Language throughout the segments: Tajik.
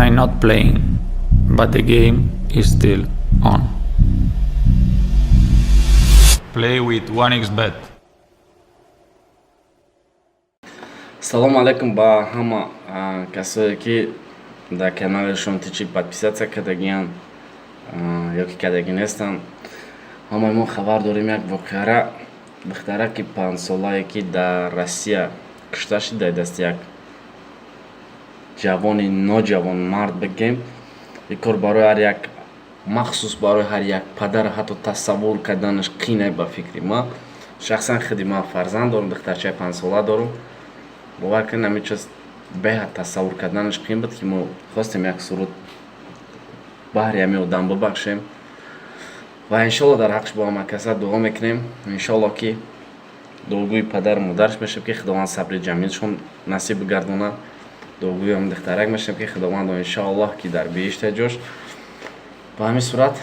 I'm not playing, but the game is still on. Play with 1xBet. Салому алейкум ба ҳама касое, ки дар канали Шонтичи подписаться кардагиянд ё ки кардагӣ нестанд. Ҳамаи мо хабар дорем як воқеара: духтараки 5-солае, ки дар Россия кушта шуд дар дасти як ҷавони ноҷавонмард бигем. Ин кор барои ҳар як, махсус барои ҳар як падар, ҳатто тасаввур карданаш қине. Ба фикри ман, шахсан худи ман фарзанд дорам, духтарчаи 5-сола дорам. Бовар кунед, ҳамин чиз беҳад тасаввур карданаш қиин буд, ки мо хостем як суруд баҳри ҳамин одам бибахшем ва иншолло дар ҳаққш бо ҳама каса дуо мекунем. Иншолло, ки дуогӯи падару модараш мешавем, ки Худованд сабри ҷамилшон насиб бигардонад. Дуогӯи ҳам духтарак мешавем, ки Худовандо, иншоаллоҳ, ки дар биҳишта ҷош. Ба ҳамин сурат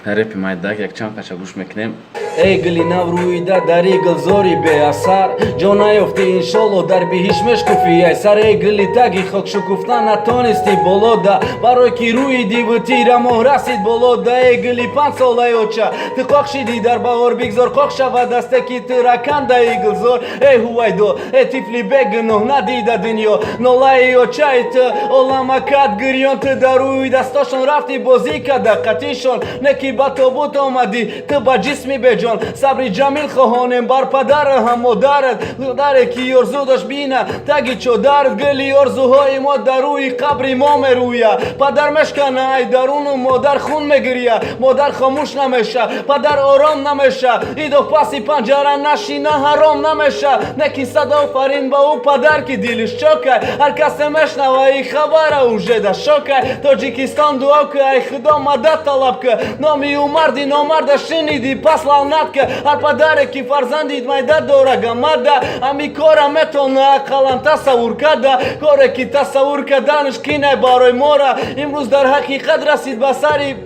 репи майдак якчанд қача гӯш мекунем. Эй гули нав рӯида дари гулзори беасар, ҷо наёфтӣ, иншолло, дар биҳиш мешкуфӣ ай сар. Эй гули таги хок шукуфта натонистӣ болода, барое ки рӯи диву тира моҳ расид болода. Эй гули 5-солаи оча, ту қоқ шидӣ дар баҳор, бигзор қоқ шавад дасте, ки тура кандаи гулзор. Эй Ҳувайдо, эй тифли бегуноҳ, надида дунё, нолаи очаи ту оламакат гирён. Ту дар рӯи дастошон рафтӣ бозӣ карда қатишон, не ки ба тобут омадӣ ту ба ҷисми беҷон. Сабри ҷамил хоҳонем бар падару ҳам модарат, модаре ки орзу дошт бина таги чодарат. Гули орзуҳои мо дар рӯи қабри мо мерӯя, падар мешкана ай даруну модар хун мегирия. Модар хомӯш намеша, падар ором намеша, идо паси панҷара нашина ҳаром намеша. Неки садофарин ба ӯ падар, ки дилиш чокай, ҳар касе мешнава и хабара, уже да шокай. Тоҷикистон, дуо ки, ай Худо мадад талаб ки, номи ӯ марди номарда шиниди, пас лаънат ки. Ҳар падаре, ки фарзанди майда дора гамада, ҳами кора метона ақаллан тасаввур карда. Коре, ки тасаввур карданаш кинай барои мора, имрӯз дар ҳақиқат расид ба сари.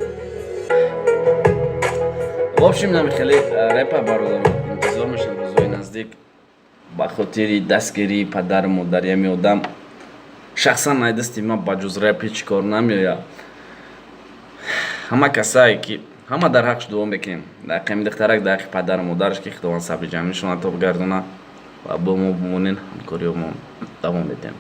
В общем, нами хеле репа, бародаро, интизор мешавем рӯзҳои наздик ба хотири дастгирии падару модари ҳами одам. Шахсан ай дасти ман ба ҷуз реп ҳеҷ кор намеояд. Ҳама касае ки, ҳама дар ҳаққш дуо мекунем, дар ҳаққи ҳами духтарак, дар ҳаққи падару модараш, ки Худованд сабри ҷамилшон ато бигардонад ва бо мо бимонен, ҳамкориҳо мо давом медиҳем.